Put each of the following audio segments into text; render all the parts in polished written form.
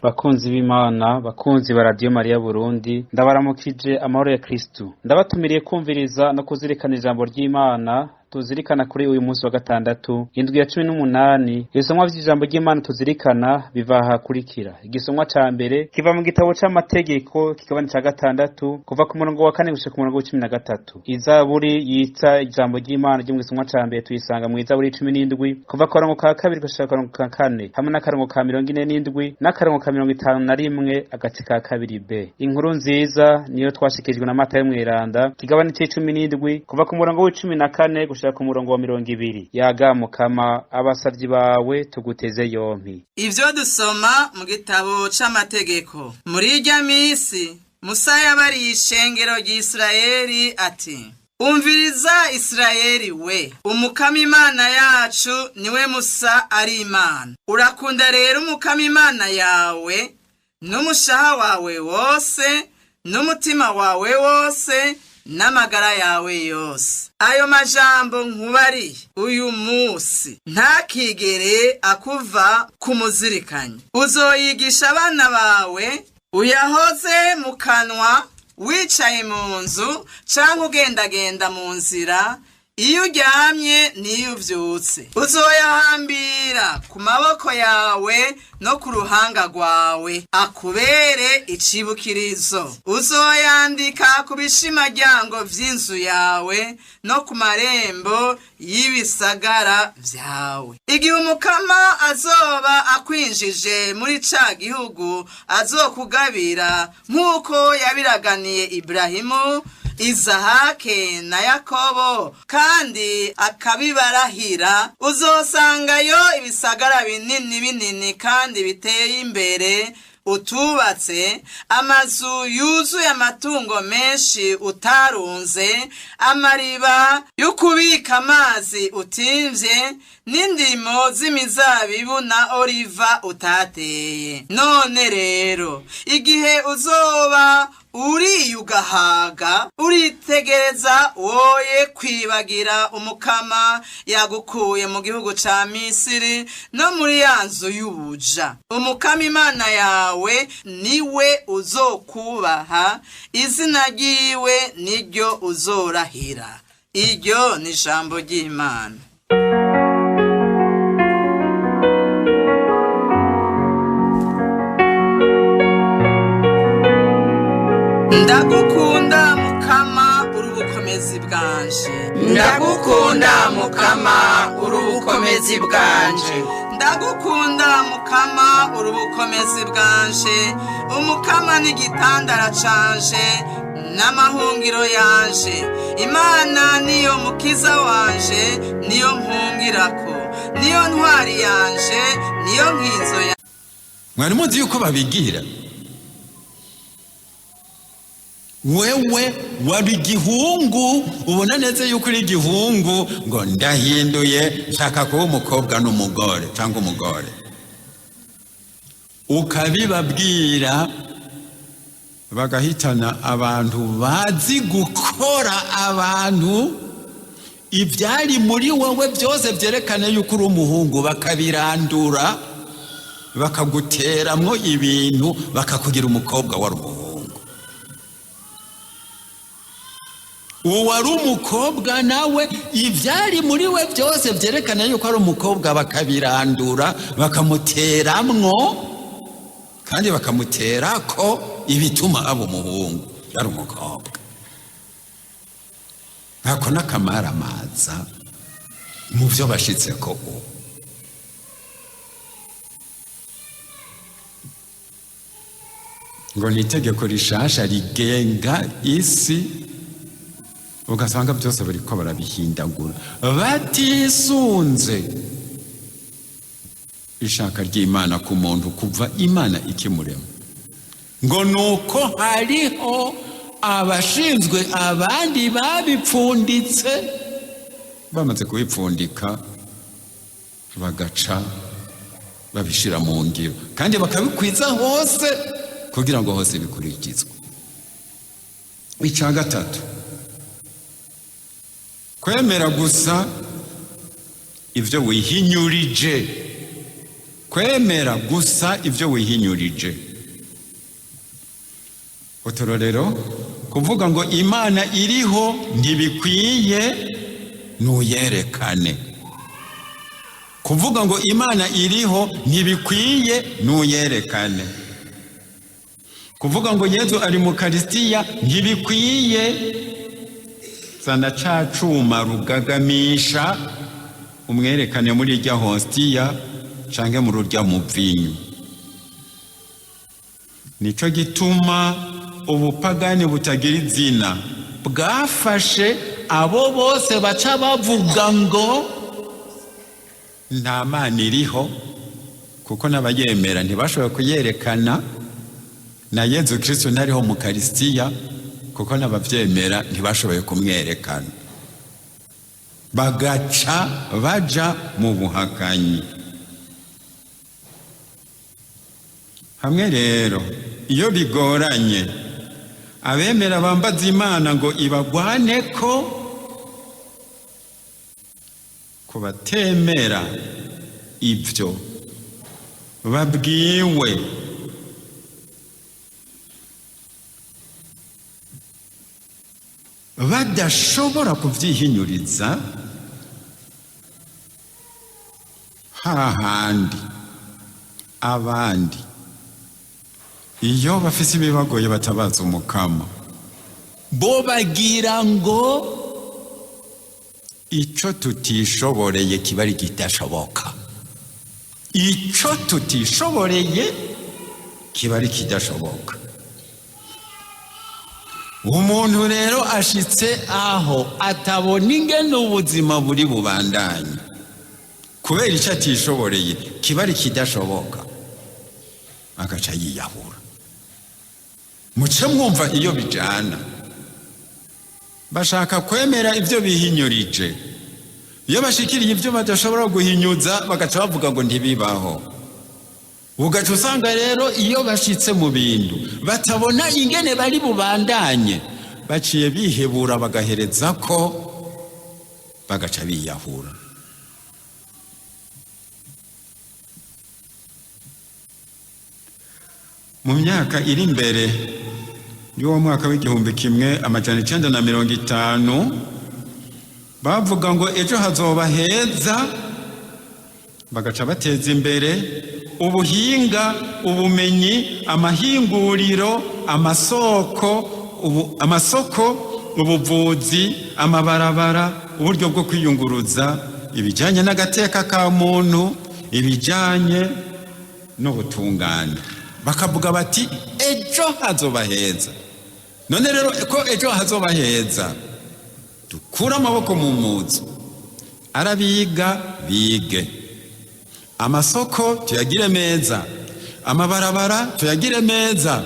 Bakunzi b'Imana, bakunzi ba Radiyo Mariya Burundi, ndabaramukije amahoro ya Kristu. Ndabatumiriye kumviriza no kuzirikana ijambo ry'Imana tuzirikana kuri uyu munsi wa gatandatu, indwi ya 18. Ibisomwa vy'ijambo ry'Imana tuzirikana biva ahakurikira. Igisomwa ca mbere kiva mu gitabo c'amategeko, kigabane ca gatandatu, kuva ku murongo wa 4 gushika ku murongo wa 13. Izaburi yitsa ijambo ry'Imana ryo mu gisomwa ca mbere tuyisanga mu Izaburi 17, kuva ku karongo ka 2 gushika ku karongo ka 4, hamwe n'akarongo ka 47 n'akarongo ka 51 agace ka 2 b. Inkuru nziza niyo twashikirijwe na Matayo Mweranda, kigabane c'17, kuva ku murongo w'14 gushika ku murongo wa 20. Yaga Mukama, abasavyi bawe tuguteze yompi. Ivyo dusoma mu gitabo c'amategeko. Muri irya misi Musa yabariye ishengero ry'Isirayeli ati: "Umviriza Isirayeli we, Umukama Imana yacu niwe Musa ari Imana. Urakunda rero Umukama Imana yawe n'umushaha wawe wose n'umutima wawe wose n'amagara yawe yose. Ayo majambo nkubariye uyu musi ntakigere akuva ku muzirikanyi. Uzoyigisha abana bawe, uyahoze mu kanwa wicaye mu nzu canke ugendagenda mu nzira, iyo uryamye n'iyo uvyutse. Uzoyahambira ku maboko yawe no ku ruhanga rwawe, akubere icibukirizo. Uzoyandika ku bishimaryango vy'inzu yawe no ku marembo y'ibisagara vyawe. Igihe Umukama azoba akwinjije muri ca gihugu azokugabira, nk'uko yabiraganiye Iburahimu, Izahake na Yakobo, kandi akabibarahira, uzosangayo ibisagara binini binini kandi biteye imbere utubatse, amazu yuzuye amatungo menshi utarunze, amariba yo kubika amazi utimvye, n'indimo z'imizabibu na oliva utateye. None rero igihe uzoba uriye ugahaga, uritegereza woye kwibagira Umukama yagukuye mu gihugu ca Misiri no muri ya nzu y'ubuja. Umukama Imana yawe niwe uzokubaha, izina ryiwe niryo uzorahira." Iryo ni ijambo ry'Imana. Ndagukunda Mukama, uri ubukomezi bwanje. Ndagukunda Mukama, uri ubukomezi bwanje. Ndagukunda Mukama, uri ubukomezi bwanje. Umukama ni igitandara canje n'amahungiro yanje. Imana niyo mukiza wanje, niyo mpungirako, niyo ntwari yanje, niyo nkinzo ya. Mwari muzi yuko babigira? Wewe wari igihungu, ubona neza yuko uri igihungu, ngo ndahinduye, nshaka kuba umukobwa n'umugore cyangwa umugore, ukabibabwira, bagahitana abantu bazi gukora abantu ibyari muri wowe byose byerekana yuko uri umuhungu, bakabirandura, bakaguteramwo ibintu, bakakugira umukobwa wari umuhungu. Uwari umukobwa nawe ibyari muri we byose byerekana yuko ari umukobwa bakabirandura, bakamuteramwo, kandi bakamuterako ibituma aba umuhungu yari umukobwa. Ntako n'akamaramaza mu byo bashitseko ubu. Ngo ni itegeko rishasha rigenga isi, ugasanga byose bariko barabihindagura batisunze ishaka ry'Imana ku muntu kuva Imana ikimurema. Ngo nuko hariho abashinzwe abandi babipfunditse, bamaze kubipfundika bagaca babishira mu ngiro, kandi bakabikwiza hose kugira ngo hose bikurikizwe. Icya gatatu, kwemera gusa ibyo wihinyurije. Kwemera gusa ibyo wihinyurije. Uturorero: kuvuga ngo Imana iriho ntibikwiye, nuyerekane. Kuvuga ngo Imana iriho ntibikwiye, nuyerekane. Kuvuga ngo Yezu ari mu Karisitiya ntibikwiye, zana ca cuma rugagamisha umwerekane muri irya hostiya canke muri urya muvinyu. Nico gituma ubupagani butagira izina bwafashe abo bose baca bavuga ngo nta Mana iriho, kuko n'abayemera ntibashoboye kuyerekana, na Yezu Kristo ntariho mu Karisitiya, kuko n'abavyemera ntibashoboye kumwerekana, bagaca baja mu buhakanyi. Hamwe rero iyo bigoranye, abemera bambaza Imana ngo ibagwane ko kubatemera ibyo babwiwe badashobora kuvyihinyuriza, hahandi abandi iyo bafise ibibagoye batabaza Umukama, bo bagira ngo ico tutishoboreye kiba ari kidashoboka, ico tutishoboreye kiba ari kidashoboka. Umuntu rero ashitse aho atabona ingene ubuzima buri bubandanye kubera ico atishoboreye kiba ari kidashoboka, agaca yiyahura. Muce mwumva iyo bijana. Bashaka kwemera ibyo bihinyurije, iyo bashikiriye ibyo badashobora guhinyuza bagaca bavuga ngo ntibibaho. Ugaca usanga rero iyo bashitse mu bintu batabona ingene bari bubandanye, baciye bihebura bagahereza ko bagaca biyahura. Mu myaka iri imbere y'uwo mwaka w'1950, bavuga ngo ejo hazoba heza, bagaca bateza imbere ubuhinga, ubumenyi, amahinguriro, amasoko, ubuvuzi, amabarabara, uburyo bwo kwiyunguruza, ibijyanye n'agateka ka muntu, ibijyanye n'ubutungane. Bakavuga bati ejo hazoba heza. None rero ko ejo hazoba heza, dukure amaboko mu muzu, arabiga bige, amasoko tuyagire meza, amabarabara tuyagire meza,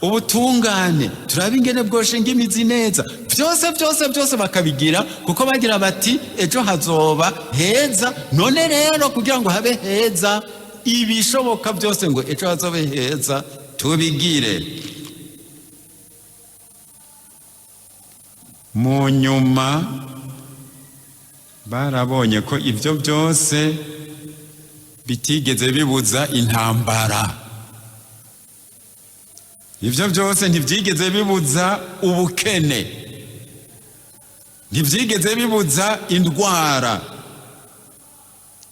ubutungane turabe ingene bwoshinga imizi neza, byose byose byose bakabigira, kuko bagira bati ejo hazoba heza. None rero kugira ngo habe heza, ibishoboka byose ngo ejo hazobe heza tubigire. Mu nyuma barabonye ko ibyo byose bitigeze bibuza intambara, ibyo byose ntibyigeze bibuza ubukene, ntibyigeze bibuza indwara,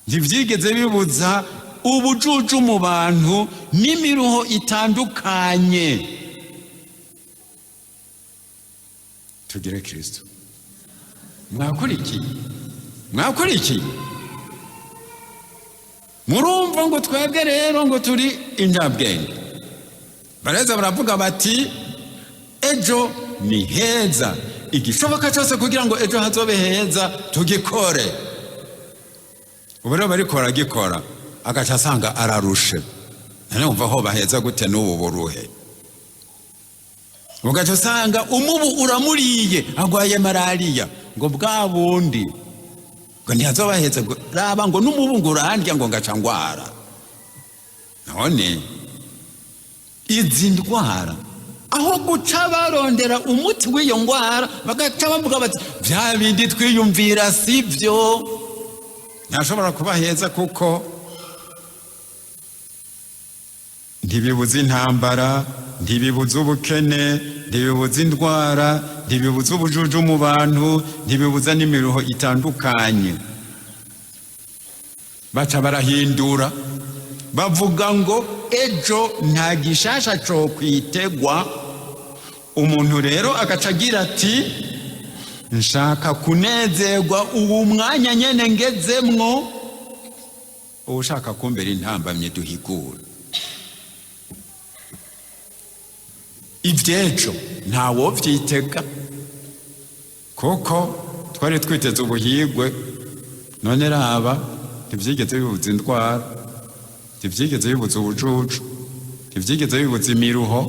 ntibyigeze bibuza ubujuju mu bantu n'imiruho itandukanye. Tugire Kristo. Mwakurikiye, mwakurikiye. Murumva ngo twebwe rero ngo turi injabwenge. Bareza baravuga bati ejo ni heza, igishoboka cyose kugira ngo ejo hazobe heza tugikore. Ubu rero bariko baragikora, agaca asanga ararushe. None wumva ho baheza gute n'ubu buruhe? Ugaca usanga umubu uramuriye, agwaye malariya, ngo bwa bundi ngo ntihazobaheze, ngo raba ngo n'umubu ngo urandya ngo ngaca ngwara. None izi ndwara aho guca barondera umuti w'iyo ndwara, bagaca bavuga bati bya bindi twiyumvira sivyo, ntashobora kuba heza kuko Ntibibuza intambara, ntibibuza ubukene, ntibibuza indwara, ntibibuza ubujuju mu bantu, ntibibuza n'imiruho itandukanye. Baca barahindura, bavuga ngo ejo nta gishasha cokwitegwa. Umuntu rero agaca agira ati: "Nshaka kunezerwa uwu mwanya nyene ngezemwo, ushaka kumbera intambamye duhigura." Ivy'ejo ntawovyitega, kuko twari twiteze ubuhigwe, none raba, ntivyigeze bibuza indwara, ntivyigeze bibuza ubujuju, ntivyigeze bibuza imiruho.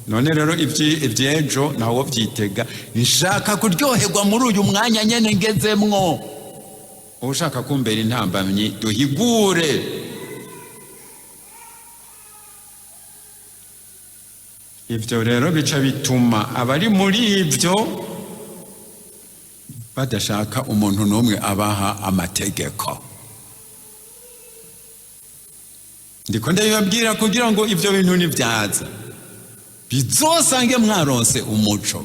None rero ivy'ejo ntawovyitega, nshaka kuryoherwa muri uyu mwanya nyene ngezemwo, ushaka kumbera intambamyi duhigure. Ibyo rero bica bituma abari muri ibyo badashaka umuntu n'umwe abaha amategeko. Ndiko ndabibabwira kugira ngo ibyo bintu nibyaza bizosange mwaronse umuco,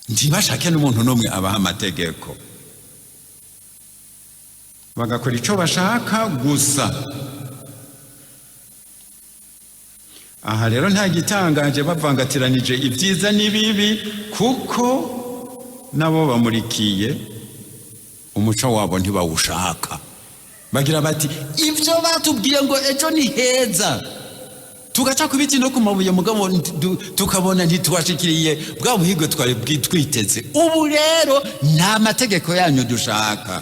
ntibashake n'umuntu n'umwe abaha amategeko, bagakora icyo bashaka gusa. Aha rero nta gitangaje bavangatiranije ibyiza n'ibibi, kuko nabo bamurikiye umuco wabo ntibawushaka. Bagira bati: "Ibyo batubwiye ngo ejo ni heza, tugaca ku biti no ku mabuye, mugabo tukabona ntitubashikiriye bwa buhigwe twari twiteze. Ubu rero nta mategeko yanyu dushaka."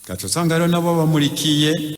Gaca usanga rero nabo bamurikiye.